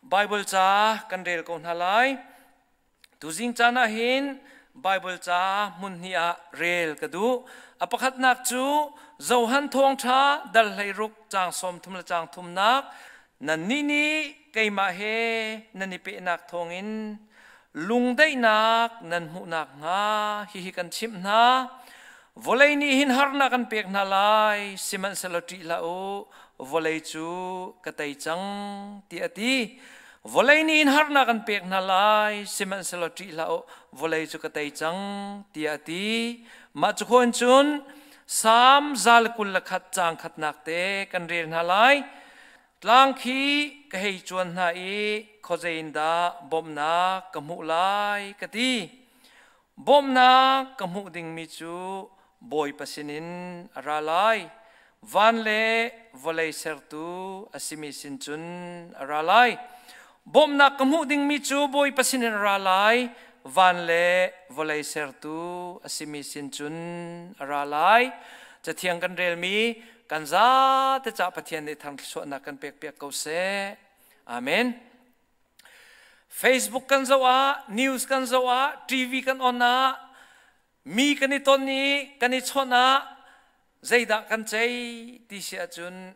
Bible ca kan rel ko hna lai. Tuzing caan ah hin Bible ca hmun hnih ah rel ka duh. A pakhatnak cu Johan Thawngṭha dal 16 caang 30 le caang thumnak. Nannih nih keimah he nan i pehnak thawngin lungdaihnak nan hmuh nakhnga hihi kan chimh hna. Vawlei nih hin harnak an pek hna lai, sihmanhsehlaw ṭih hlah u, vawlei cu ka tei cang, tiah a ti. Vawlei nih hin harnak an pek hna lai, sihmanhsehlaw ṭih hlah u, vawlei cu ka tei cang, tiah a ti. Mah cu khawh in cun Salm 121 caang khatnak te kan rel hna lai. Tlang khi ka hei cuan hna i khuazei in dah bawmhnak ka hmuh lai ka ti. Bawmhnak ka hmuh dingmi cu Bawipa sinin a ra lai. Van le vawlei sertu a simi sin cun a ra lai. Bawmhnak ka hmuh dingmi cu Bawipa sinin a ra lai. Van le vawlei sertu a simi sin cun a ra lai. Cathiang kan relmi kan zate cah Pathian nih thangthluachuahnak kan pekpiak ko seh. Amen. Facebook kan zoh ah, news kan zoh ah, TV kan on ah, mi kan i ton i kan i chawnh ah zeidah kan cei ti si ahcun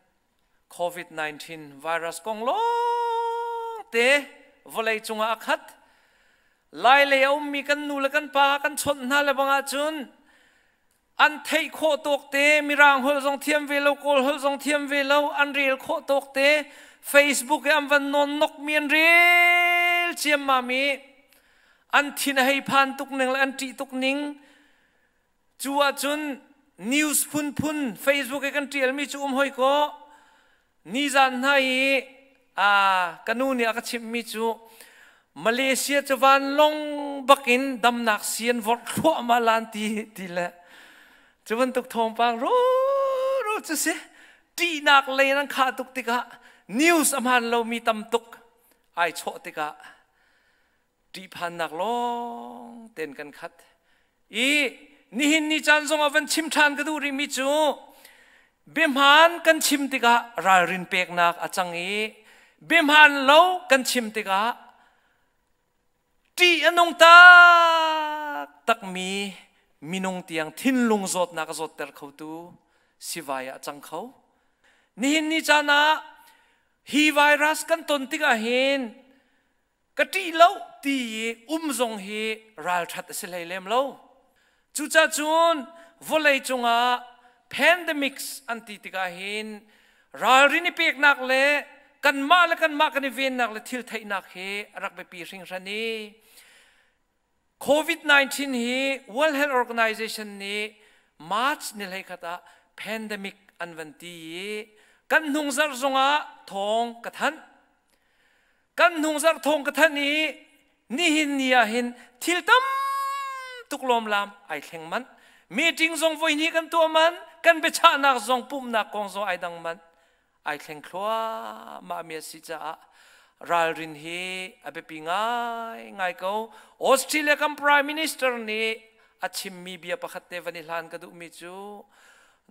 COVID-19 virus kong lawng te vawlei cungah a khat. Lai lei a ummi kan nu le kan pa kan chawnh hna le bang ahcun An theih khawh tawk te Mirang holh zong thiam ve lo, Kawl holh zong thiam ve lo, an rel khawh tawk te Facebook i an van nawn nok mi an rel ciammam i an thin a hei phan tuk ning le an ṭih tuk ning. Cu ahcun news phunphun Facebook i kan ṭialmi cu um hoi kaw Nizan hna i ka nu nih a ka chimhmi cu Malaysia cu vanlawng bakin damnak si an vorh thluahmah lan ti ti le cu bantuk thawngpang ruru cu si. Ṭihnak lei an khah tuk tikah, news a hmaan lomi tam tuk ai chawh tikah, ṭihphannak lawng ten kan khat i nihin ni caan zong ah van chim ṭhan ka duh rihmi cu biahmaan kan chim tikah ralrin peknak a cang i biahmaan lo kan chim tikah ṭih a nung taktakmi minung tiang thinlung zawtnak a zawtter khotu sivai ah a cang kho. Nihin ni caan ah hi virus kan ton tikah hin ka ṭih lo ti i um zong hi ralṭhat a si hlei lem lo. Cucacun vawlei cungah pandemics an ti tikah hin ralrin i peknak le kanmah le kanmah kan i vennak le thil theihnak hi a rak biapi hringhran i COVID-19 hi World Health Organization nih March ni 11 ah pandemic an van ti i kan hnung zarh zongah thawng ka thanh. Kan hnung zarh thawng ka thanh i nihin ni ah hin thil tam tuk lawmlam ai thleng manh. Meeting zong voi hnih kan tuah man, kan biachahnak zong pumhnak kong zong ai dang manh. Ai thleng thluahmah mi a si caah ralrin hi a biapi ngaingai ko. Australia kan Prime Minister nih a chimmi bia pakhat te van i hlan ka duhmi cu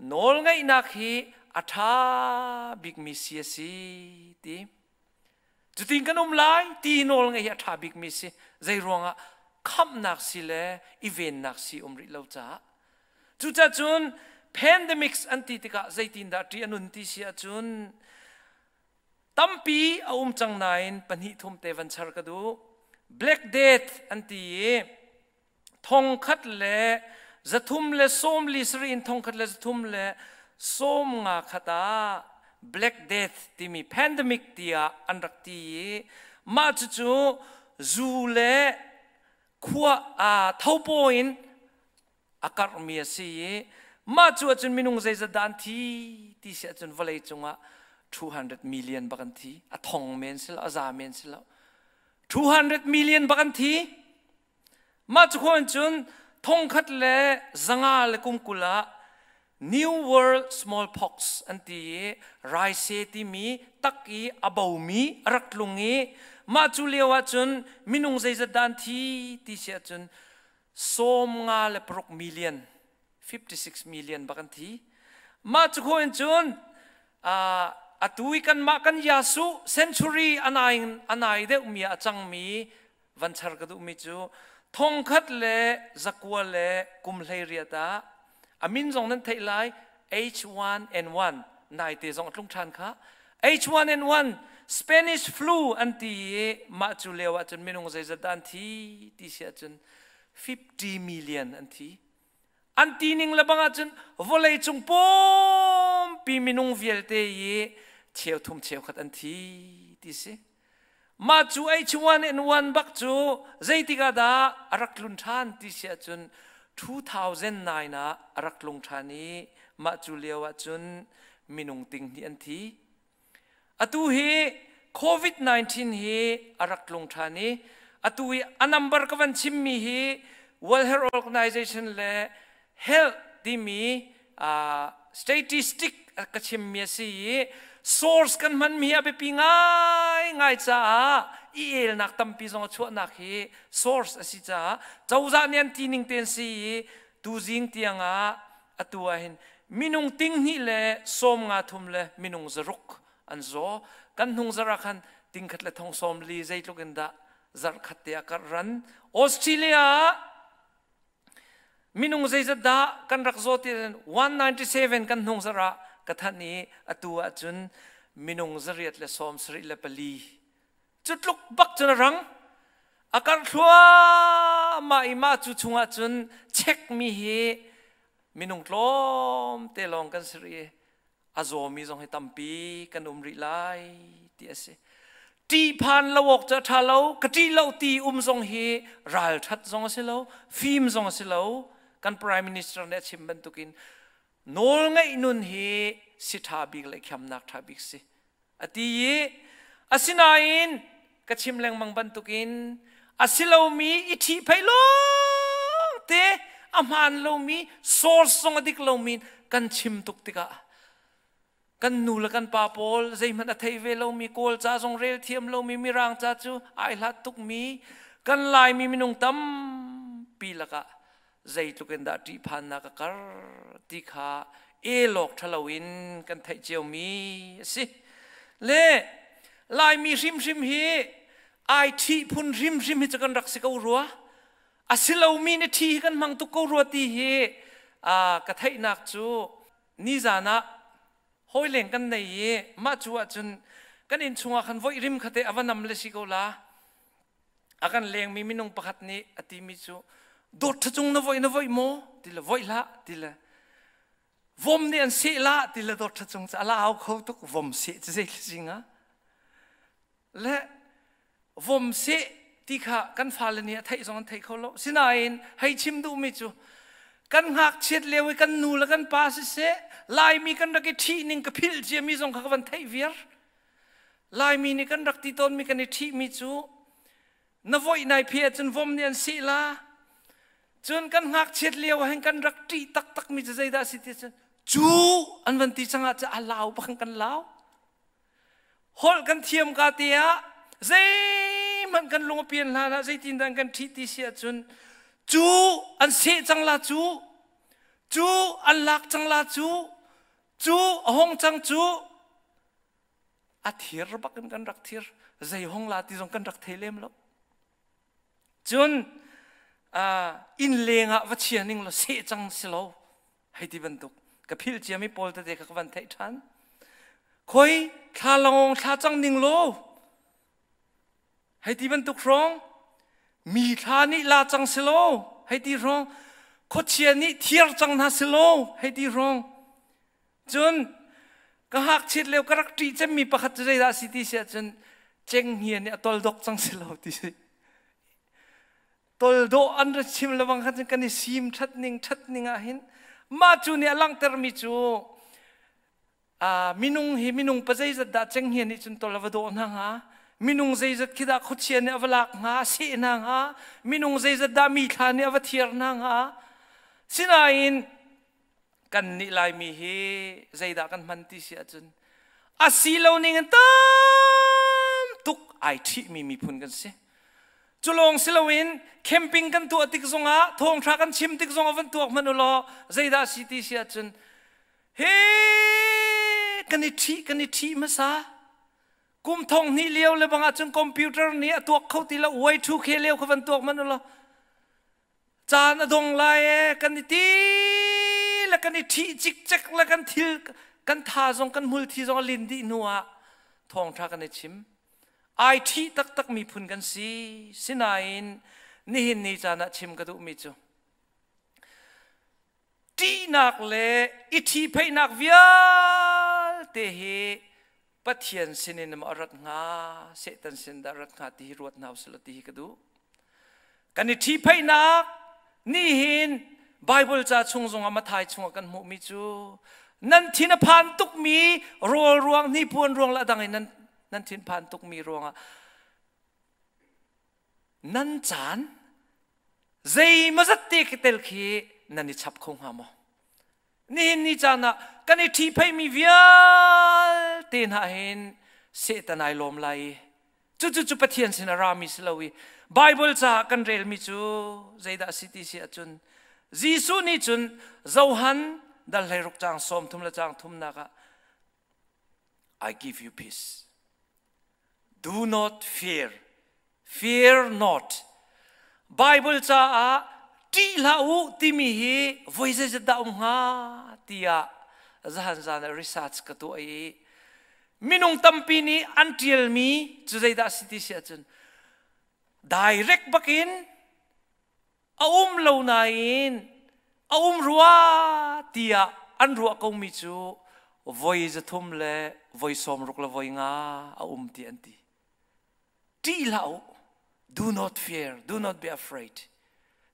nawlngeihnak hi a ṭha bikmi si a si ti. Cutin kan um lai ti nawlngeih hi a ṭha bikmi si. Zei ruangah khamhnak si le i vennak si um rih lo caah. Cucacun pandemics an ti tikah zeitindah ṭih a nun ti si ahcun tampi a um cang nain pahnih thum te van char ka duh. Black Death an ti i 1347 in 1391 ah Black Death timi pandemic tiah an rak ti i mah cucu zu le khua thopaw in a karhmi a si i mah cu ahcun minung zeizat dah an thi ti si ahcun vawlei cungah 200 million bak an thi. A thong men si lo, a za men si lo, 200 million bak an thi. Mah cu khon cun 1520 ah New World Smallpox an ti i raise timi tak i a bomi a rak tlung i mah cu lio ah cun minung zeizat dah an thi ti si ahcun 56 million, 56 million bak an thi. Mah cu khon cun. Atu i kanmah kan Yasu century anai anai deuhmi ah a cangmi van char ka duhmi cu thongkhat le zakua le kum 18 ah a min zong nan theih lai H1N1 naite zong a tlung ṭhan kha H1N1 Spanish flu an ti i mah cu lio ah cun minung zeizat dah an thi ti si ahcun 50 million an thi. An ti ning le bang ahcun vawlei cung pumpi minung vialte i cheuthum cheukhat an thi ti si. Mah cu H1N1 bak cu zeitik ah dah a rak tlun ṭhan ti si ahcun 2009 ah a rak tlung ṭhan i mah cu lio ahcun minung ting hnih an thi. Atu hi COVID-19 hi a rak tlung ṭhan i atu i a number ka van chimmi hi World Health Organization le Health timi statistic ka chimmi a si i source kan hmanmi hi a biapi ngaingai caah i elnak tampi zong a chuahnak hi source a si caah cozah nih an ti ning tein si i tuzing tiang ah atu ah hin minung ting hnih le sawm nga thum le minung zaruk an zaw. Kan hnung zarh ah khan ting khat le thong sawm li zeitluk in dah zarh khat te ah karh ran. Australia ah Minung zeizat dah kan rak zaw ti 197 kan hnung zarh ah ka thanh i atu ahcun minung 874. Cu tluk bak cun a rang. A karh thluahmah i mah cu chungah cun check mi hi minung tlawmte lawng kan si rih i a zawmi zong hi tampi kan um rih lai ti a si. Ṭihphan lo awk cu a ṭha lo, ka ṭih lo ti um zong hi ralṭhat zong a si lo, fim zong a si lo. Kan Prime Minister nih a chim bantukin nawlngaih nun hi si ṭha bik le khiamnak ṭha bik si. A ti i asinain ka chim lengmang bantukin a si lomi i ṭhihphaih lawng te a hmaan lomi source zong a dik lomi kan chim tuk tikah kan nu le kan pa pawl zeihmanh a thei ve lomi Kawl ca zong rel thiam lomi Mirang ca cu ai hlat tukmi kan Laimi minung tampi lakah zeitluk in dah ṭihphannak a kar ti kha elawk ṭhalo in kan theih ciomi a si. Le Laimi hrimhrim hi ai ṭhih phun hrimhrim hi cu kan rak si ko rua. A si lomi nih ṭhi hi kan hmang tuk ko rua ti hi ka theihnak cu nizan ah hawileng kan nei i mah cu ahcun kan inn chungah khan voih rim khate a va nam le si ko la. A kan lengmi minung pakhat nih a timi cu dawt ṭha cung na voih na voih maw ti le voih hlah ti le vom nih an seh lah ti le dawt ṭha cung cu a lau kho tuk vom seh cu zei thli ah le vom seh ti kha kan fale nih a theih zong an thei kho lo. Sinain hei chim duhmi cu kan ngakchiat lio i kan nu le kan pa siseh Laimi kan rak i ṭhih ning ka philh ciami zong kha ka van theih viar. Laimi nih kan rak ti tawnmi kan i ṭhihmi cu na voih nai phi ahcun vom nih an sih la. Cun kan ngakchiat lio ah hin kan rak ṭih taktakmi cu zeidah a si ti cun cu an van ti cang ah cu a lau bak kan lau. Holh kan thiam ka te ah zeihmanh kan lung a pian hlan ah zeitin dah kan ṭhih ti si ahcun cu an seh cang la cu cu an lak cang la cu cu a hong cang cu a thir bak in kan rak thir. Zei hong la ti zong kan rak thei lem lo. Cun inn leng ah va chia ning law seh cang si lo hei ti bantuk ka philh ciami pawl tete kha ka van theih ṭhan. Khoi thla langong thla cang ning law hei ti bantuk hrawng mi thla nih la cang si lo hei ti hrawng khuachia nih thiar cang hna si lo hei ti hrawng. Cun ka ngakchiat lio ka rak ṭih cemmi pakhat cu zeidah a si ti si ahcun cenghngia nih a toldok cang si lo ti si. Toldawh an ra chim lebang khan cun kan i sim ṭhat ning ṭhat ning ah hin mah cu nih a langhtermi cu minung hi minung pa zeizat dah cenghngia nih cun tol a va dawh hna hnga, minung zeizat khi dah khuachia nih a va lak hnga, a seh hna hnga, minung zeizat dah mi thla nih a va thiar hna hnga. Sinain kan nih Laimi hi zeidah kan hman ti si ahcun a si lo ning in tam tuk ai ṭhihmi miphun kan si. Cu lawng si loin camping kan tuah tik zongah thawngṭha kan chim tik zongah van tuak hmanh u law zeidah si ti si ahcun hi Kan i ṭhi, kan i ṭhi hmasa. Kum thong hnih lio le bang ahcun computer nih a tuak kho ti lo. Y2K lio kha van tuak hmanh u law. Caan a dong lai ee, kan i ti le kan i ṭhih cikcek le kan thil kan tha zong kan hmulthi zong a lin dih hnu ah thawngṭha kan i chim. Ai ṭhih taktak miphun kan si. Sinain nihin ni caan ah chim ka duhmi cu ṭihnak le i ṭhihpheihnak vialte hi Pathian sinin maw a rat hnga, Satan sin dah a rat hnga ti hi ruat hna usih law ti hi ka duh. Kan i ṭhihpheihnak nih hin Bible ca chung zongah Matthai chungah kan hmuhmi cu nan thin a phan tukmi rawl ruang, hnipuan ruang le a dang in nan, nan thin phan tukmi ruangah nan caan zeimawzat te tel khi nan i chap kho hnga maw? Nihin ni caan ah kan i ṭhihpheihmi vialte hna hin Satan ai lawm lai i cucu cu Pathian sin a rami si lo i Bible caah kan relmi cu zeidah a si ti si ahcun Jesuh nih cun Johan dal 16 caang 30 le caang thumnak ah I give you peace. Do not fear. Fear not. Bible caah ṭih hlah u timi hi voi zeizat dah um hnga tiah zahan zan ah research ka tuah i minung tampi nih an ṭialmi cu zeidah a si ti si ahcun direct bakin a um lo nain a um rua tiah an ruah komi cu voi 300 le voi 60 le voi nga a um ti an ti. Ṭih hlah u. Do not fear, do not be afraid.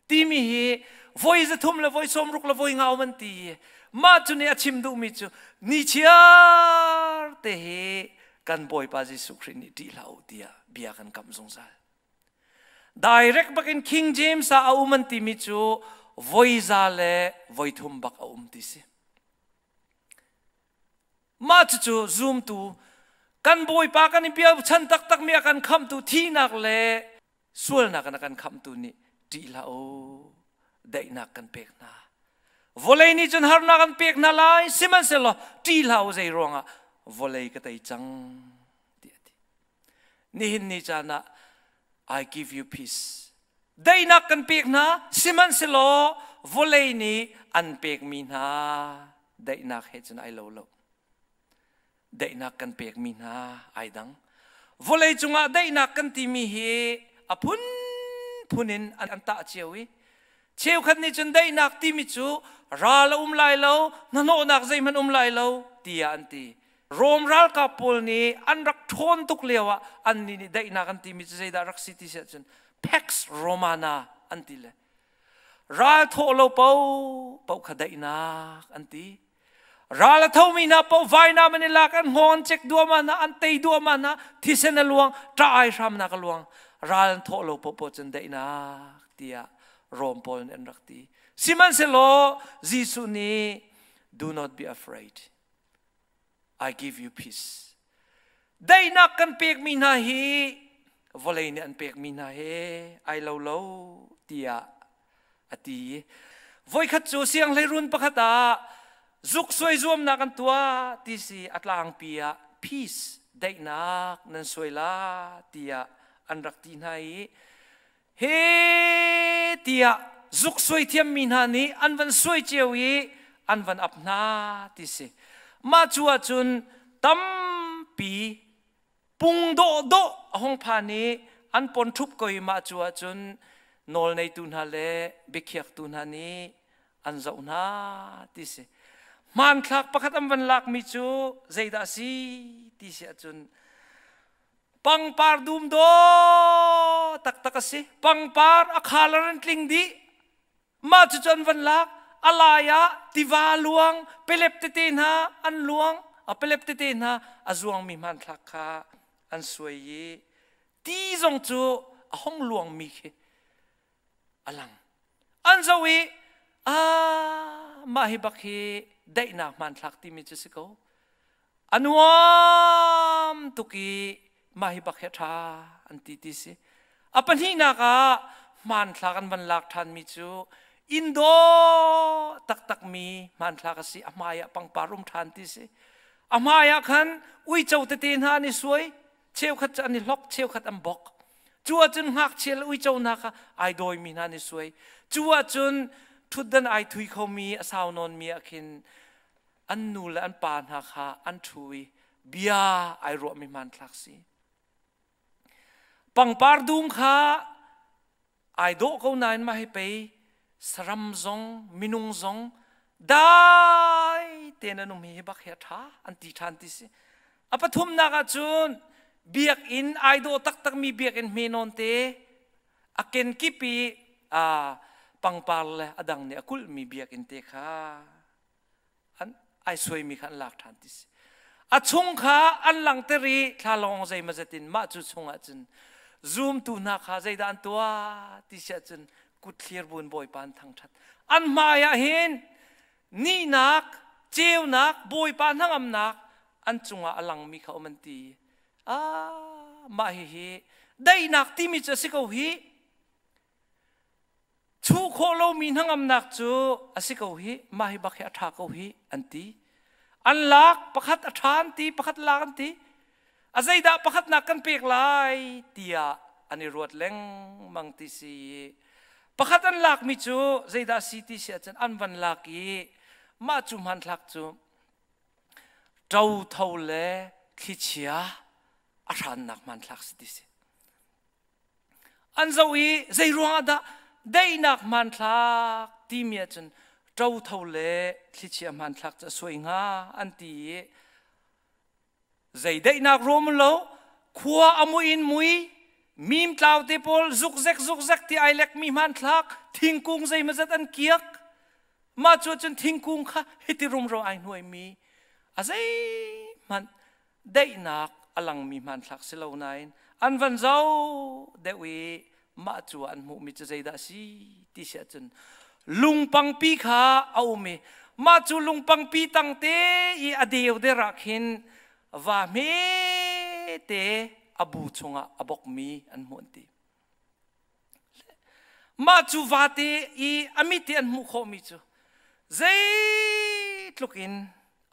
Timi hi voi 300 le voi 60 le voi nga um an ti. Mah cu nih a chim duhmi cu ni chiar te hi kan Bawipa Jesuh Khrih nih ṭih hlah u tiah bia kan kamh zungzal. Direct bakin King James ah a um an timi cu voi za le voi thum bak a um ti si. Mah cucu zumtu kan Bawipa kan i biachan taktakmi a kan khamhtu thihnak le sualnak in a kan khamhtu nih ṭih hlah u, daihnak kan pek hna. Vawlei nih cun harnak an pek hna lai, sihmanhsehlaw ṭih hlah u, zei ruangah vawlei ka tei cang ti a ti. Nihin ni caan ah I give you peace. Daihnak kan pek hna, sihmanhsehlaw vawlei nih an pekmi hna daihnak he cun ai lo lo. Daihnak kan pekmi hna ai dang. Vawlei cungah daihnak kan timi hi a phunphun in an tah cio i cheukhat nih cun daihnak timi cu ral a um lai lo, hnahnawhnak zeihmanh um lai lo tiah an ti. Rom ralkap pawl nih an rak ṭhawn tuk lio ah annih nih daihnak an timi cu zeidah rak si ti si ahcun Pax Romana an ti le ral thawh lo paoh kha daihnak an ti. Ral a thomi hna paoh vainam an i lak, an hngawng an cek duahmah hna, an tei duahmah hna, thisen a luang, ṭah ai hramnak a luang. Ral an thawh lo paohpaoh cun daihnak tiah Rom pawl nih an rak ti. Sihmanhsehlaw Jesuh nih do not be afraid. I give you peace. Daihnak kan pekmi hna hi vawlei nih an pekmi hna he ai lo lo tiah a ti. Voikhat cu sianghleirun pakhat ah zuk suai zuamnak an tuah ti si a tlangpi ah peace daihnak nan suai la tiah an rak ti hna i He tiah zuk suai thiammi hna nih an van suai cio i an van ap hna ti si. Mah cu ahcun tampi pung dawhdawh a hung phan i an pon ṭhup ko i mah cu ahcun nawlneitu hna le biakhiaktu hna nih an zoh hna ti si. Hmanthlak pakhat an van lakmi cu zeidah a si ti si ahcun Pangpar dum dawh taktak a si. Pangpar a khalar an tling dih. Mah cucu an van lak. A lai ah tiva luang, pelep tete hna an luang. A pelep tete hna a zuangmi hmanthlak kha an suai i ti zong cu a hong luangmi khi a lang. An zoh i ah mah hi bak hi daihnak hmanthlak timi cu si ko. A nuam tuk i mah hi bak hi a ṭha an ti ti si. A pahnihnak ah hmanthlak an van lak ṭhanmi cu inn dawh taktakmi hmanthlak a si. A hmai ah pangpar um ṭhan ti si. A hmai ah khan uico tete hna an i suai, cheukhat cu an i hlok, cheukhat an bok. Cu ahcun ngakchia le uico hna kha ai dawimi hna an i suai. Cu ahcun ṭhutdan ai thui khomi a sau nawnmi ah khin an nu le an pa hna kha an ṭhu i bia ai ruahmi hmanthlak si. Pangpar dum kha ai dawh ko nain mah hi pei saram zong minung zong dai tein an um hi bak hi a ṭha an ti ṭhan ti si. A pathumnak ah cun biakinn ai dawh taktakmi biakinn hme nawn te a kenkip i pangpar le a dang nih a kulhmi biakinn te kha an ai suaimi kha an lak ṭhan ti si. A chung kha an langhter i thlalawng zeimazet in mah cu chungah cun zumtu hna kha zeidah an tuah ti si ahcun kut thlir buin Bawipa an thangṭhat. An hmai ah hin nihnak, ceunak, Bawipa hnangamnak an cungah a langmi kha um an ti. Ah, mah hihi daihnak timi cu a si ko hi. Chuh khawh lomi hnangamnak cu a si ko hi, mah hi bak hi a ṭha ko hi an ti. An lak, pakhat a ṭha an ti, pakhat lak an ti. A zeidah pakhatnak kan pek lai tiah an i ruat lengmang ti si. Pakhat an lakmi cu zeidah si ti si ahcun an van lak i mah cu hmanthlak cu ṭotho le thlichia a hrannak hmanthlak si ti si. An zoh i zei ruangah dah daihnak hmanthlak timi ahcun ṭotho le thlichia hmanthlak cu a suai hnga an ti i zei daihnak rum lo khua a mui in mui mim tlau te pawl zukzek zukzek ti ai lekmi hmanthlak thingkung zeimazat an kiak mah cu cun thingkung kha hiti rumro ai hnuaimi a zeihmanh daihnak a langmi hmanthlak si lo nain an van zoh deuh i mah cu an hmuhmi cu zeidah a si ti si ahcun lungpangpi kha a um i mah cu lungpangpi tangte i a deu der ah khin va hmete a bu chungah a bokmi an hmuh an ti. Mah cu vate i a mit i an hmuh khawhmi cu zeitluk in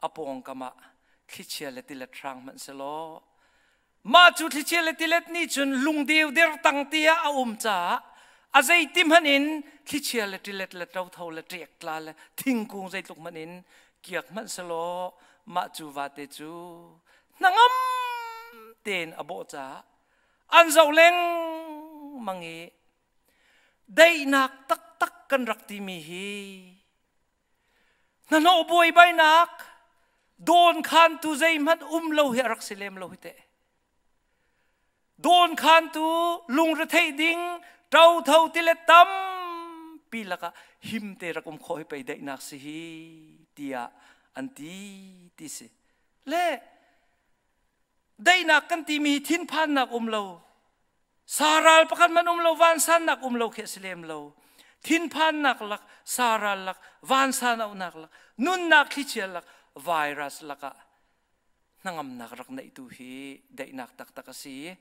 a pawngkam ah thlichia le tilet hrang hmanh selaw mah cu thlichia le tilet nih cun lungdeu der tang te ah a um caah a zeiti hmanh in thlichia le tilet le ṭotho le ṭek tla le thingkung zeitluk hmanh in kiak hmanh selaw mah cu vate cu hnangam tein a bawh caah an zoh lengmang i daihnak taktak kan rak timi hi hnahnawh buaibainak dawnkhantu zeihmanh um lo hi a rak si lem lo hi teh. Dawnkhantu lungretheih ding ṭotho tilet tampi lakah himte rak um khawh hi pei daihnak si hi tiah an ti ti si. Le daihnak kan timi hi thinphannak um lo saral pakhat man um lo vansannak um lo khi a si lem lo thinphannak lak saral lak vansan auhnak lak nunnak thlichia lak virus lakah hnangamnak rak neih tu hi daihnak taktak a si.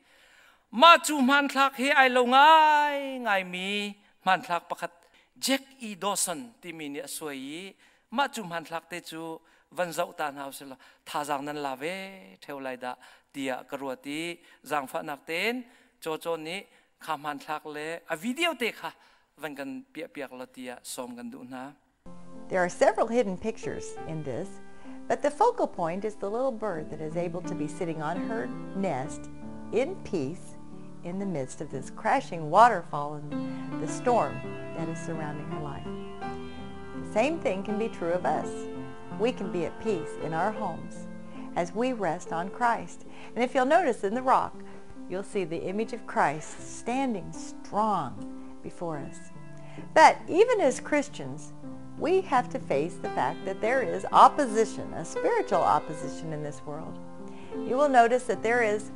Mah cu hmanthlak hi ai lo ngai ngaimi hmanthlak pakhat Jack E. Dawson timi nih a suai i mah cu hmanthlak te cu van zoh ta hna usih thazaang nan la ve theo lai dah tiah ka ruat i zaangfahnak tein Coco nih kha hmanthlak le a video te kha van kan piah piak law tiah sawm kan duh hna. There are several hidden pictures in this, but the focal point is the little bird that is able to be sitting on her nest in peace in the midst of this crashing waterfall and the storm that is surrounding her life. The same thing can be true of us. We can be at peace in our homes as we rest on Christ. And if you'll notice in the rock, you'll see the image of Christ standing strong before us. But even as Christians, we have to face the fact that there is opposition, a spiritual opposition in this world. You will notice that there is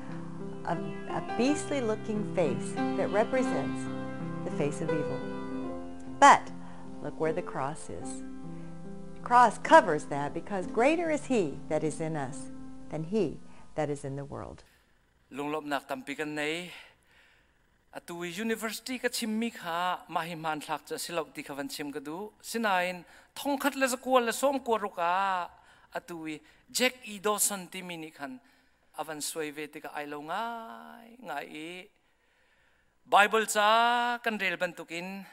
a, a beastly looking face that represents the face of evil. But look where the cross is. The cross covers that because greater is he that is in us than he that is in the world. Lunglawmhnak tampi kan nei. Atu i university ka chimmi kha mah hi hmanthlak cu a si lo ti kha van chim ka duh. Sinain thongkhat le zakua le sawmkua ruk ah Atu i Jack E. Dawson timi nih khan a van suai ve tikah ai lo ngai ngai i Bible ca kan rel bantukin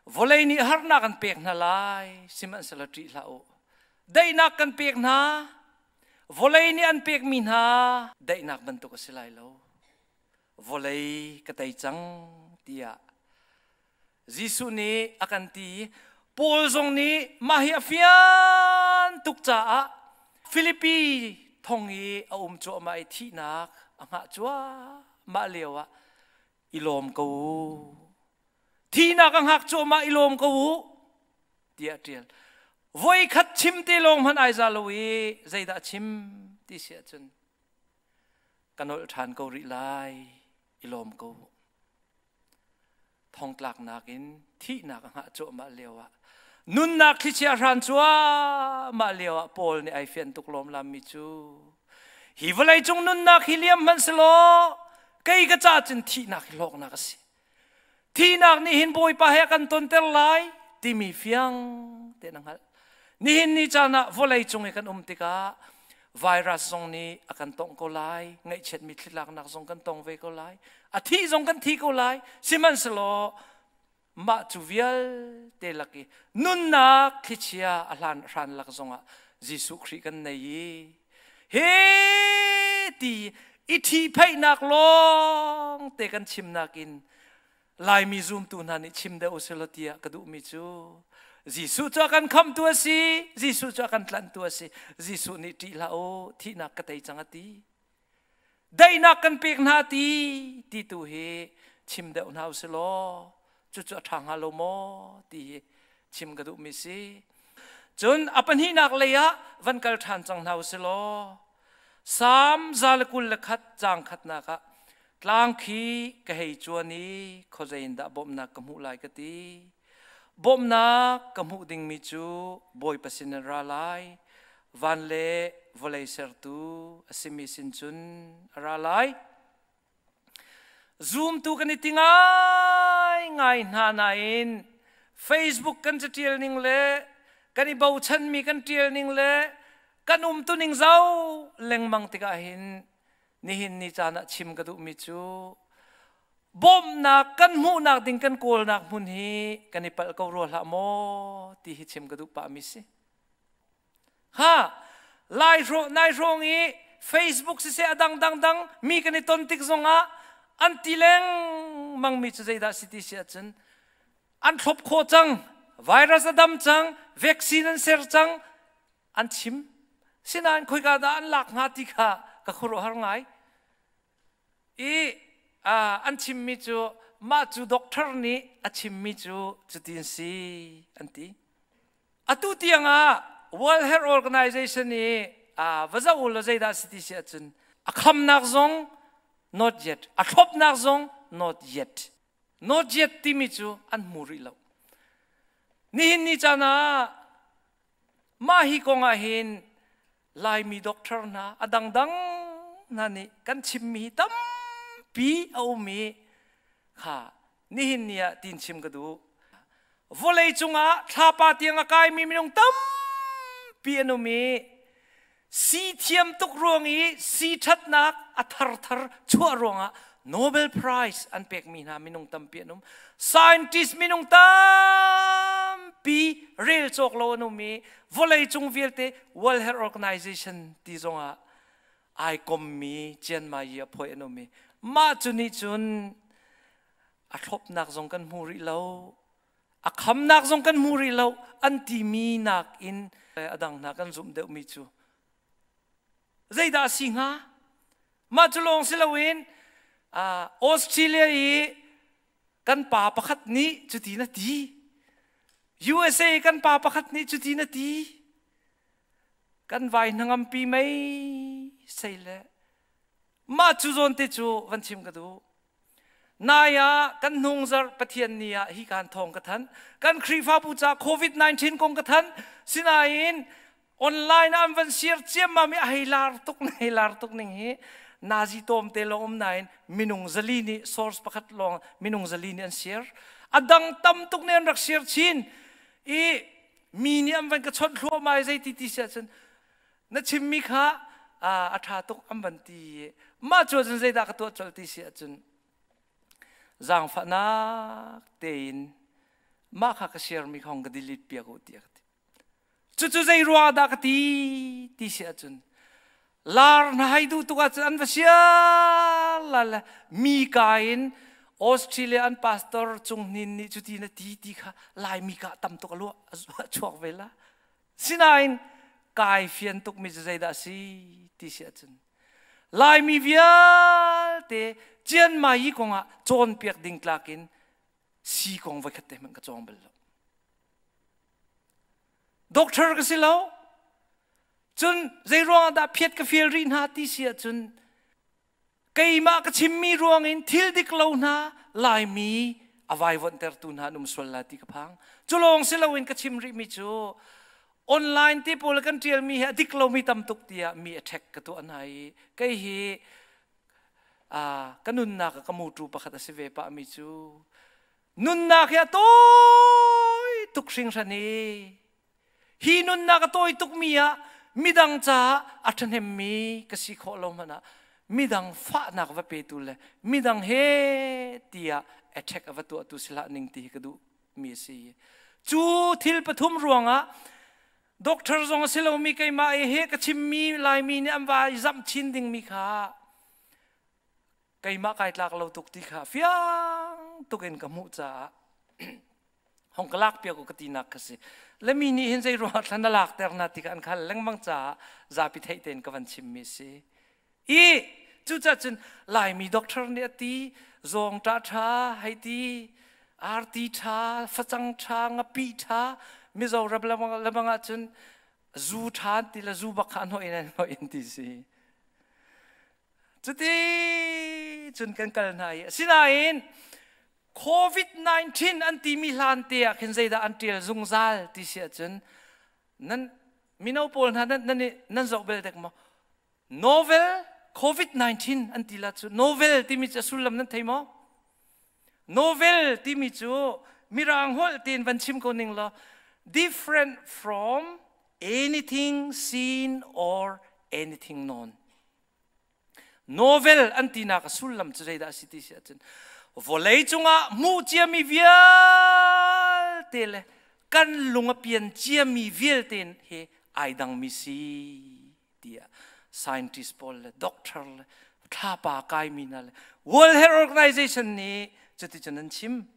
vawlei nih harnak an pek hna lai, sihmanhsehlaw ṭih hlah u. Daihnak kan pek hna, vawlei nih an pekmi hna daihnak bantuk a si lai lo. Vawlei ka tei cang tiah Jesuh nih a kan ti. Paul zong nih mah hi a fian tuk caah Filipi thong i a um cuahmah i thihnak a hngah cuahmah lio ah i lawm ko u. Thihnak a hngak cuahmah, i lawm ko u tiah ṭial. Voi khat chim te lawng hmanh ai za lo i zeidah chim ti si ahcun ka nolh ṭhan ko rih lai, i lawm ko u. Thongtlaknak in thihnak a hngah cuahmah lio ah, nunnak thlichia hran cuahmah lio ah Paul nih ai fian tuk lawmlam mi cu hi vawlei cung nunnak hi liam hmanh selaw kei ka ca cun thihnak hi hlawknak a si. Thihnak nih hin Bawipa he a kan tonter lai timi fiang tein a hngalh. Nihin ni caan ah vawlei cung i kan um tikah virus zong nih a kan tongh ko lai, ngaihchiatmi thlitlaknak zong kan tong ve ko lai, a thih zong kan thi ko lai. Sihmanhsehlaw mah cu vialte lak i nunnak thlichia a hlan hran lak zongah Jesuh Khrih kan nei i he ti i ṭhihphaihnak lawng te kan chimnak in Laimi zumtu hna nih chim deuh usih law tiah ka duhmi cu Jesuh cu a kan khamtu a si, Jesuh cu a kan tlanhtu a si. Jesuh nih ṭih hlah u, thihnak ka tei cang a ti. Daihnak kan pek hna ti ti tu hi chim deuh hna usih law cucu a ṭha hnga lo maw ti hi chim ka duhmi si. Cun a pahnihnak lei ah van kal ṭhan cang hna usih law Salm 121 caang khatnak ah tlang khi ka hei cuan i khuazei in dah bawmhnak ka hmuh lai ka ti. Bawmhnak ka hmuh dingmi cu Bawipa sin in ra lai. Van le vawlei sertu a simi sin cun a ra lai. Zumtu kan i ti ngaingai hna nain Facebook kan catial ning le kan i bochanmi kan tial ning le kan umtuning zau lengmang tikah hin nihin ni caan ah chim ka duhmi cu bawmhnak kan hmuhnak ding kan kawlnak hmun hi kan i palh ko rua hlah maw ti hi chim ka duh pahmi si. Ha lai nai hrawng i Facebook siseh a dang dang dang mi kan i ton tik zongah an ti lengmang mi cu zeidah si ti si ahcun an thlop khawh cang, virus a dam cang, vaccine an ser cang an chim. Sinain khoika dah an lak hnga ti kha ka khuaruahhar ngai. I an chimmi cu mah cu doctor nih a chimmi cu cutin si an ti. Atu tiang ah World Health Organization i va zoh u law zeidah si ti si ahcun a khamnak zong not yet, a thlopnak zong not yet. Not yet timi cu an hmu rih lo. Nihin ni caan ah mah hi kong ah hin Laimi doctor hna a dangdang hna nih kan chimmi hi tampi a um i kha nihin ni ah tin chim ka duh. Vawlei cungah thlapa tiang a kaimi minung tampi an um i si thiam tuk ruang i si ṭhatnak a tharthar chuah ruangah Nobel Prize an pekmi hna minung tampi an um. Scientist minung tampi rel cawk lo an um i vawlei cung vialte World Health Organization ti zongah ai kommi Chiang Mai i a phoi an um i mah cu nih cun a thlopnak zong kan hmu rih lo, a khamnak zong kan hmu rih lo an timi nakin a dang hna kan zumh deuhmi cu zeidah a si hnga? Mah cu lawng si loin Australia i kan pa pakhat nih cuti na ti, USA i kan pa pakhat nih cuti na ti, kan vai hnangampi mei sei le mah cu zawn te cu van chim ka duh. Nai ah kan hnung zarh Pathian ni ah hi kan thawng ka thanh. Kan Khrihfabu ca COVID-19 kong ka thanh. Sinain online ah an van share ciammam i a hei lar tuk hei lar tuk ning hi nazi tom te lawng um nain minung 400 nih source pakhat lawng minung 400 nih an share. A dang tam tuk nih an rak share chin i mi nih an van ka chawnh thluahmah i zeiti ti si ahcun. Na chimmi kha a ṭha tuk an van ti. Mah cu ahcun zeidah ka tuah colh ti si ahcun zaangfahnak tein mah kha ka share mi kha ka delete piak u tiah ka ti. Cucu zei ruang dah ka ti ti si ahcun lar na hai duh tuk ahcun an va sial la le mi ka in Australia an pastor Cung Hnin nih cuti na ti ti kha Laimi ka tam tuk a luah a chuak ve la. Sinain kai fian tukmi cu zeidah a si ti si ahcun Laimi vialte Chiang Mai yi kongah cawnpiak ding tlak in si kong voikhat te hmanh ka cawng bal lo. Doctor ka si lo. Cun zei ruangah dah phiat ka fial rih hna ti si ahcun keimah ka chimmi ruangin thil dik lo hna Laimi a vaivuanhtertu hna an um sual lai ti ka phang. Cu lawng si loin ka chim rihmi cu online te pawl kan ṭialmi hi a dik lomi tam tuk tiah mi attack ka tuah hna i kei hi ka nunnak ah ka mutu pakhat a si ve pahmi cu nunnak hi a tawi tuk hringhran i Hi nunnak a tawi tukmi ah midang caah a ṭhahnemmi ka si khawh lo hmanh ah midang fahnak va petu le midang he tiah attack a va tuahtu si hlah ning ti hi ka duhmi a si. Cu thil pathum ruangah doctor zong a si lomi keimah i he ka chimmi Laimi nih an va i zamh chin dingmi kha keimah kai tlak lo tuk ti kha fiang tuk in ka hmuh caah hong ka lak piak u ka tinak ka si le mi nih hin zei ruangah thlan na lak ter na ti kha an khal lengmang caah zapi theih tein ka van chimmi si i cucaah cun Laimi doctor nih a ti zawng ṭah ṭha hei ti arti ṭha facang ṭha ngapi ṭha Mizoram lebang ah cun zu ṭha an ti le zu bak kha an hnawh in an hnawh in ti si. Cuti cun kan kal hna i asinain COVID-19 an timi hlan te ah khin zeidah an ṭial zungzal ti si ahcun nan mino pawl hna nan, nan, nan zoh bel dek maw? Novel COVID-19 an ti la cu novel timi cu a sullam nan thei maw? Novel timi cu mirang holh tein van chim ko ning law different from anything seen or anything known. Novel an tinak a sullam cu zeidah a si ti si ahcun vawlei cungah hmuh ciami vialte le kan lung a pian ciami vialte he ai dangmi si tiah scientist pawl le doctor le thlapa kaimi hna le World Health Organization nih cuticun an chim.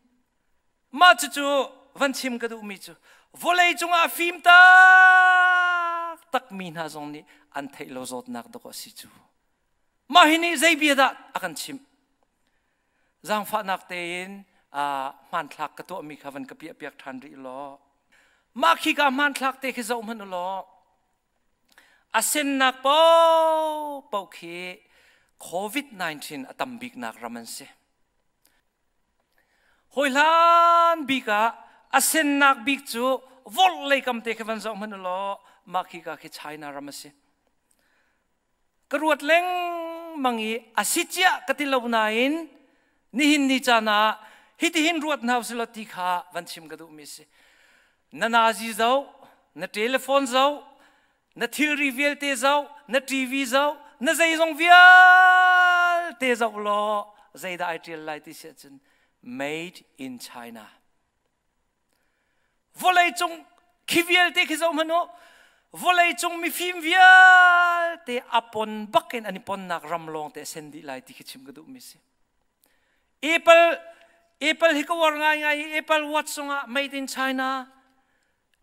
Mah cucu van chim ka duhmi cu vawlei cungah fim taktakmi hna zong nih an theih lo zawtnak dawk a si cu. Mah hi nih zei bia dah a kan chimh? Zaangfahnak tein hmanthlak ka tuahmi kha van ka piahpiak ṭhan rih law. Mah khika hmanthlak te khi zoh hmanh u law a sennak paohpaoh khi COVID-19 a tam biknak ram an si. Hawihlan bik ah a sennak bik cu vawlei kam te khi van zoh hmanh u law mah khika khi China ram a si. Ka ruat lengmang i a si ciah ka ti lo nain nihin ni caan ah hitihin ruat hna usih law ti kha van chim ka duhmi a si. Na nazi zoh, na telephone zoh, na thilri vialte zoh, na TV zoh, na zeizong vialte zoh law zeidah ai ṭial lai ti si ahcun made in China. Vawleicung khi vialte khi zoh hmanh u, vawleicung mifim vialte a pon bak in an i ponnak ram lawng te a sen dih lai ti khi chim ka duhmi si. Apple Apple hi ka uar ngaingai i Apple Watch zongah made in China,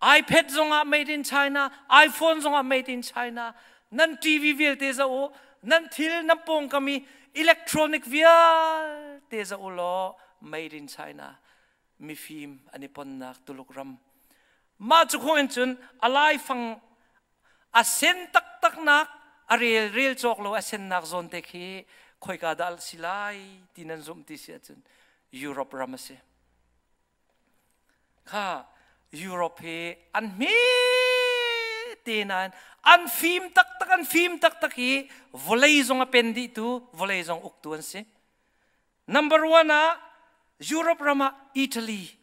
iPad zongah made in China, iPhone zongah made in China. Nan TV vialte zoh u, nan thil nan pawngkam i electronic vialte zoh u law made in China. Mifim an i ponnak Tuluk ram. Mah cu khong in cun a laifang a sen taktaknak a rel rel cawk lo a sennak zawn te khi khoika dah si lai ti nan zumh ti si ahcun Europe ram a si. Kha Europe hi an hme te nain an fim taktak an fim taktak i vawlei zong a pen dihtu vawlei zong uktu an si. Number one ah Europe ram ah Italy.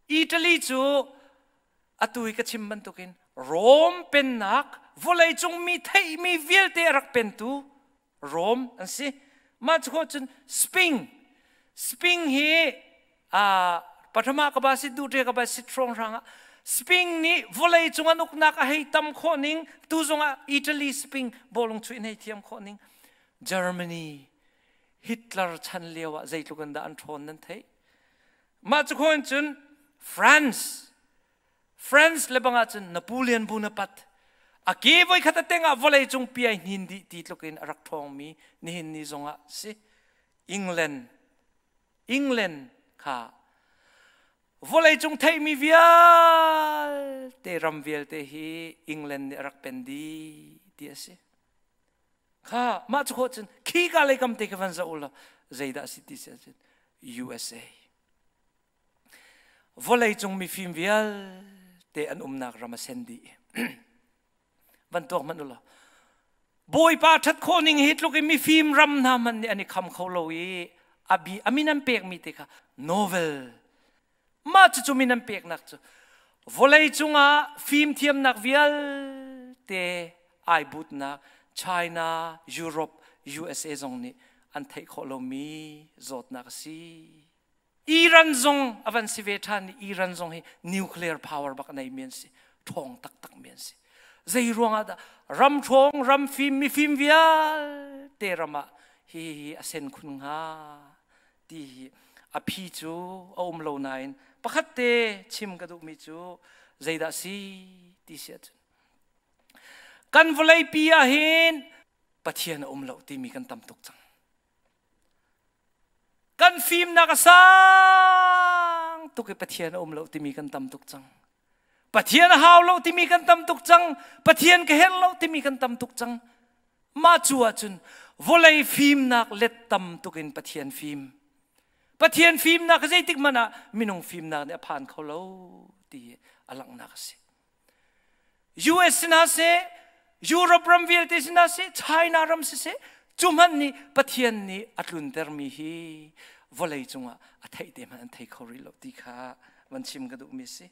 Italy cu atu i ka chim bantukin Rome pennak Vawleicung mi theihmi vialte a rak pentu Rome an si. Mah cu cun Spain. Spain hi pathama ka ba sit duhte ka ba sit hrawng hrang ah Spain nih vawlei cung an uknak a hei tam khawh ning tu zong ah Italy Spain bawlung chuih in hei thiam khawh ning Germany Hitler chan lio ah zeitluk in dah an ṭhawn nan theih. Mah cu khawh in cun France France le bang ahcun Napoleon Bonaparte a ke voikhat a teng ah vawlei cung piai hnin dih ti tluk in a rak ṭhawngmi nihin ni zong ah si. England England kha vawlei cung theihmi vialte ram vialte hi England nih a rak pen dih ti a si. Kha mah cu khawh cun khi ka lei kam te kha van zoh u law zeidah a si ti si ahcun USA. Vawleicung mifim vialte an umnak ram a sen dih. Van tuak hmanh u law. Bawipa ṭhat khawh ning hi tluk in mifim ram hna hmanh nih an i kham kho lo i abi a min an pekmi te kha novel mah cucu min an peknak cu vawlei cungah fimthiamnak vialte ai butnak China, Europe, USA zong nih an theih khawh lomi zawtnak a si. Iran zong a van si ve ṭhan i Iran zong hi nuclear power bak a neimi an si. Ṭhawng taktak mi an si. Zei ruangah dah ram ṭhawng, ram fim, mifim vialte ram ah hi hi a sen khun hnga ti hi a phi cu a um lo nain pakhat te chim ka duhmi cu zeidah si ti si ahcun kan vawleipi ah hin Pathian a um lo timi kan tam tuk cang. Kan fimnak a sang tuk i Pathian a um lo timi kan tam tuk cang. Pathian a hau lo timi kan tam tuk cang. Pathian ka herh lo timi kan tam tuk cang. Mah cu ahcun vawlei fimnak let tam tuk in Pathian fim. Pathian fimnak zeitik hmanh ah minung fimnak nih a phan kho lo ti a langhnak a si. US si hna seh, Europe ram vialte si hna seh, China ram siseh, cu hmanh nih Pathian nih a tluntermi hi vawlei cungah a theih te hmanh an thei kho rih lo ti kha van chim ka duhmi a si.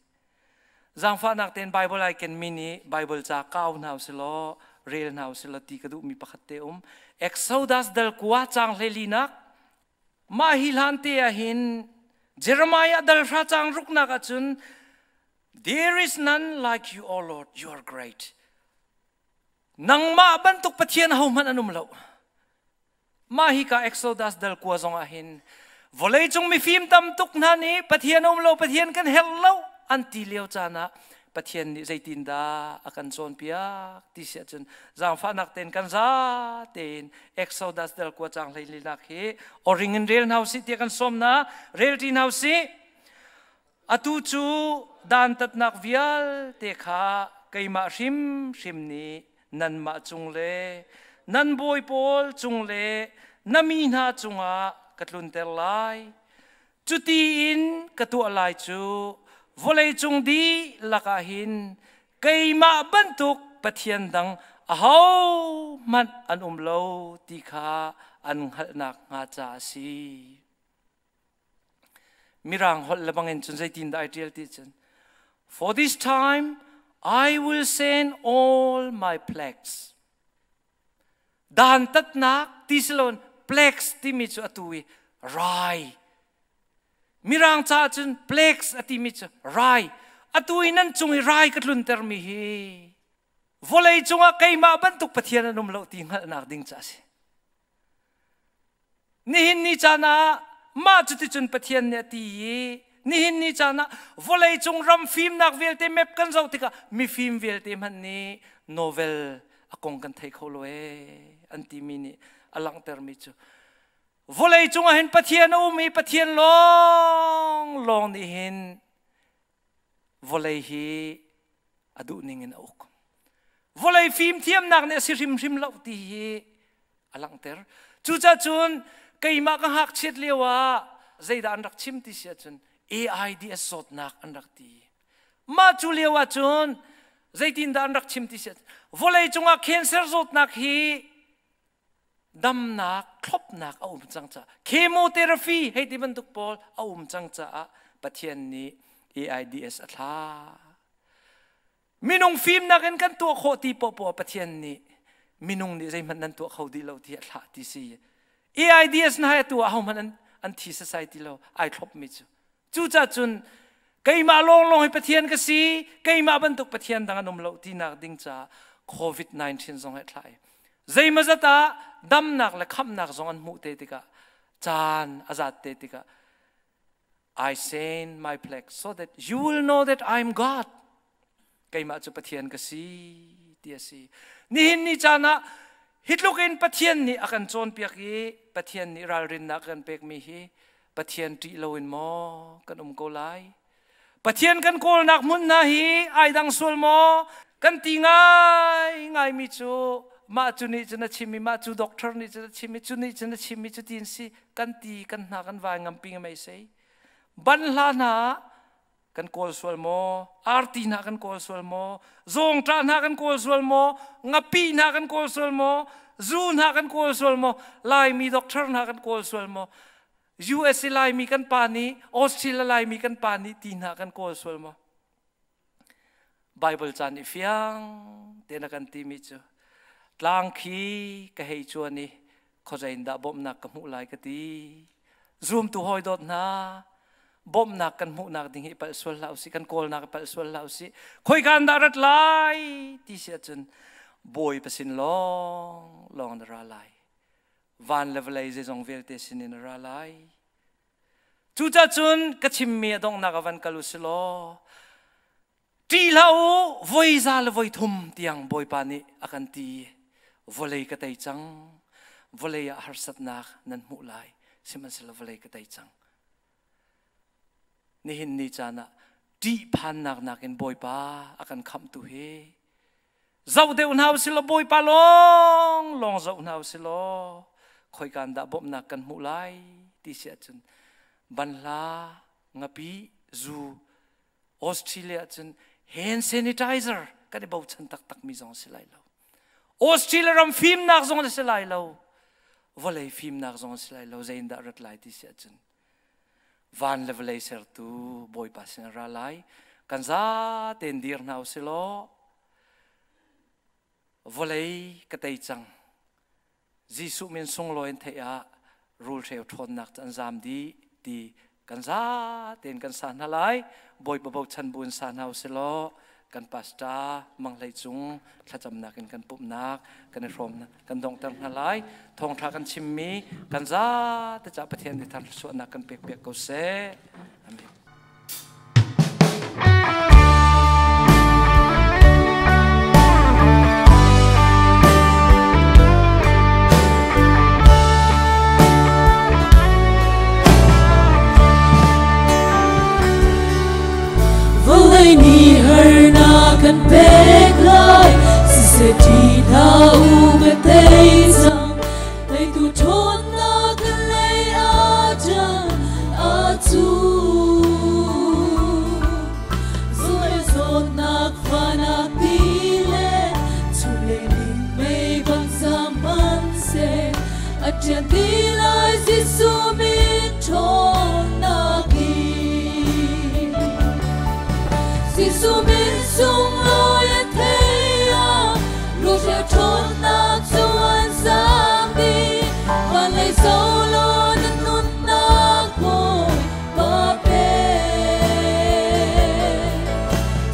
Zaangfahnak tein Bible ai kenmi nih Bible ca kau hna usilaw rel hna usilaw ti ka duhmi pakhat te um. Exodus dal kua caang hleilinak Mah hi hlan te ah hin Jeremiah dal hra caang ruknak ahcun There is none like you, O Lord, you are great. Nangmah bantuk Pathian hohmanh an um lo. Mah hi ka Exodus dal kua zong ah hin vawleicung mifim tam tuk hna nih Pathian um lo, Pathian kan herh lo an ti lio caan ah Pathian nih zeitindah a kan cawnpiak ti si ahcun zaangfahnak tein kan za tein Exodus dal kua caang hleilinak hi oring in rel hna usih tiah kan sawm hna rel ṭi hna usih atu cu dantatnak vialte kha keimah hrimhrim nih nanmah cung le nan bawi pawl cung le na mi hna cungah ka tlunter lai Cuti in ka tuah lai cu vawleicung dihlak ah hin keimah bantuk Pathian dang ahohmanh an um lo ti kha an hngalhnak hnga caah a si. Mirang holh le bangin cun zeitindah ai ṭial ti cun For this time I will send all my plagues. Dantatnak ti si loin plagues timi cu atu i rai. Mirang caah cun plagues a timi cu rai. Atu i nan cung i rai ka tluntermi hi vawlei cungah keimah bantuk Pathian an um lo ti hngalhnak ding ca a si. Nihin ni caan ah mah cuticun Pathian nih a ti i nihin ni caan ah vawleicung ram fimnak vialte map kan zoh tikah mifim vialte hmanh nih novel a kong kan thei kho lo ee an timi nih a langhtermi cu vawleicung ah hin Pathian a um i Pathian lawng lawng nih hin vawlei hi a duh ning in a uk. Vawlei fimthiamnak nih a si hrimhrim lo ti hi a langhter. Cucaah cun keimah ka ngakchiat lio ah zeidah an rak chim ti si ahcun AIDS zawtnak an rak ti. Mah cu lio ah cun zeitindah an rak chim ti si ahcun vawlei cungah cancer zawtnak hi damnak thlopnak a um cang caah chemotherapy hei ti bantuk pawl a um cang caah Pathian nih AIDS a thlah. Minung fimnak in kan tuah khawh ti poahpoah Pathian nih minung nih zeihmanh nan tuah kho dih lo ti a thlah ti si. AIDS na hai atu ah ahohmanh an thi sasai ti lo, ai thlop mi cu. Cucaah cun keimah lawnglawng hi Pathian ka si, keimah bantuk Pathian dang an um lo tinak ding caah COVID-19 zong he thlah i zeimazat ah damnak le khamhnak zong an hmuh te tikah, caan a zat te tikah, I send my plague so that you will know that I am God. Keimah cu Pathian ka si ti a si. Nihin ni caan ah hitluk in Pathian nih a kan cawnpiak i Pathian nih ralrinnak a kan pekmi hi Pathian ṭih loin maw kan um ko lai? Pathian kan kawlnak hmun hna hi ai dang sual maw? Kan ti ngai ngaimi cu mah cu nih cun a chim i mah cu doctor nih cun a chim i cu nih cun a chim i cu tin si kan ti kan hna kan vai ngampi mei sei. Ban hla hna kan kawl sual maw? Arti hna kan kawl sual maw? Zawngṭah hna kan kawl sual maw? Ngapi hna kan kawl sual maw? Zu hna kan kawl sual maw? Laimi doctor hna kan kawl sual maw? USA Laimi kan pa nih, Australia Laimi kan pa nih ti hna kan kawl sual maw? Bible caan i fiang te na kan timi cu tlang khi ka hei chuan i khuazei in dah bawmhnak ka hmuh lai ka ti. Zumtu hawi dawt hna, bawmhnak kan hmuhnak ding hi palh sual hlah usih, kan kawlnak i palh sual hlah usih. Khoika in dah rat lai ti si ahcun Bawipa sin lawng lawng na ra lai. Van le vawlei zeizong vialte sin in a ra lai. Cucah cun ka chimmi a donghnak a van kal u si law, ṭih hlah u, voi za le voi thum tiang Bawipa nih a kan ti. Vawlei ka tei cang, vawlei ah harsatnak nan hmuh lai, sihmanhsehlaw vawlei ka tei cang. Nihin ni caan ah ṭihphannak nakin Bawipa a kan khamhtu hi zoh deuh hna usih law, Bawipa lawng lawng zoh hna usih law, khoika in dah bawmhnak kan hmuh lai ti si ahcun banhla, ngapi, zu, Australia cun hand sanitizer kan i bochan taktakmi zong si lai lo. Australia ram fimnak zong si lai lo. Vawlei fimnak zong si lai lo. Zei in dah rat lai ti si ahcun van le vawlei sertu Bawipa sin ra lai. Kan za tein dir hna usih law, vawlei ka tei cang. Jesuh min sunglawi in theih ah rulhreu ṭhawnnak cu an zaam dih ti kan za tein kan sa hna lai. Bawipa bochan bu in sa hna usih law, kan pastor Mang Hlei Cung thlacamnak in kan pumhnak kan i hrawm kan donghter hna lai. Thawngṭha kan chimmi kan za te cah Pathian nih thar thluachuahnak kan pek piak ko seh. Amen. Vawlei nih harnak kan pek lai, siseh ṭih hlah u, ka tei cang. Teitu ṭhawnnak kan lei ah ṭan a cu. Zui zawtnak fahnak ti le chunglei minmei bang zam hmanhseh, a ṭian ti lai Jesuh min ṭhawnnak in. Jesuh min sunglawi a thei ah rulhreu ṭhawnnak cu an zaam dih. Van lei zoh law na nunnak Bawipa pe.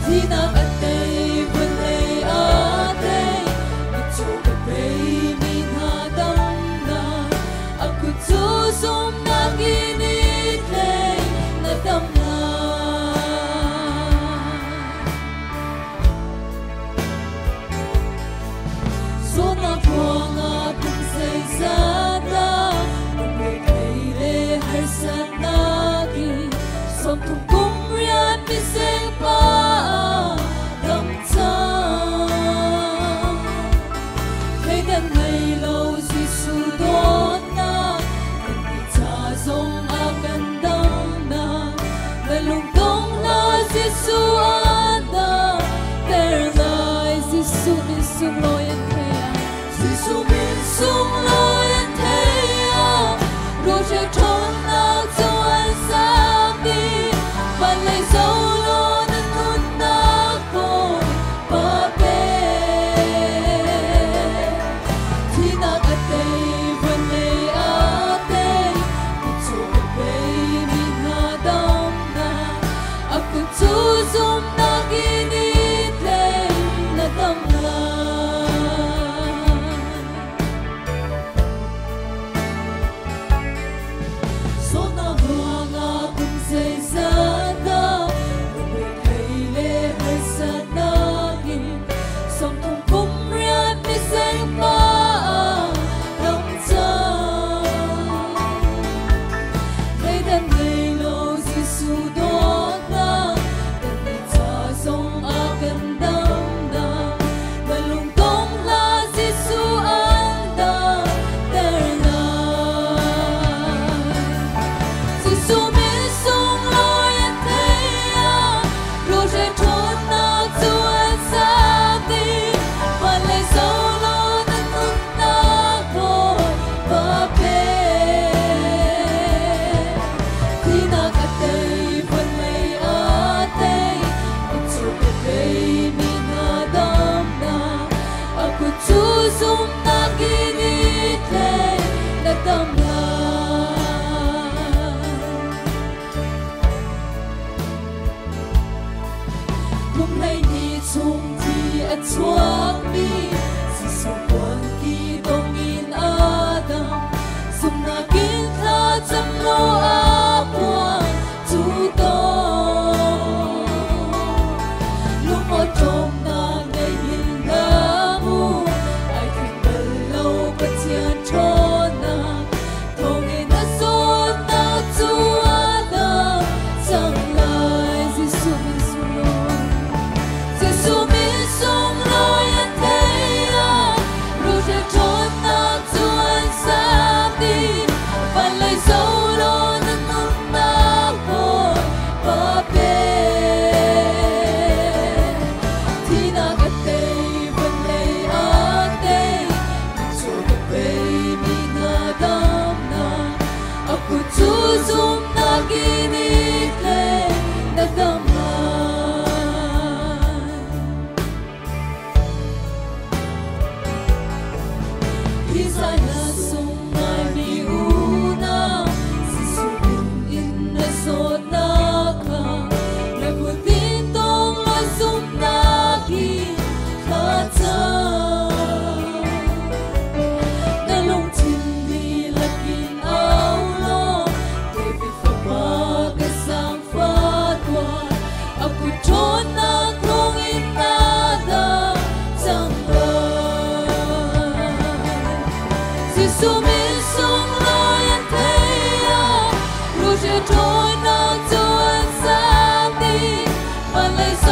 Thihnak a tei, vawlei a tei, mitcaw ka peimi hna damnak. A kut cu zumhnak in i tlei, na dam lai. Zawtnak ruangah kum zeizat dah lungreithei le harsatnak in 30 kum rian miseng pa ah dam cang. Thleidan ngei lo Jesuh dawtnak kan nih ca zong a kan damnak. Na lungdong hlah, Jesuh a dam ter lai. Jesuh min sunglawi an thei ah, Jesuh min sunglawi an thei ah, rulhreu ṭhawnnak cu an zaam dih. Van lei zoh law na nunnak Bawipa Sunglawi an theih ah, Rusia ṭhawnnak cu an sang dih. Van lei.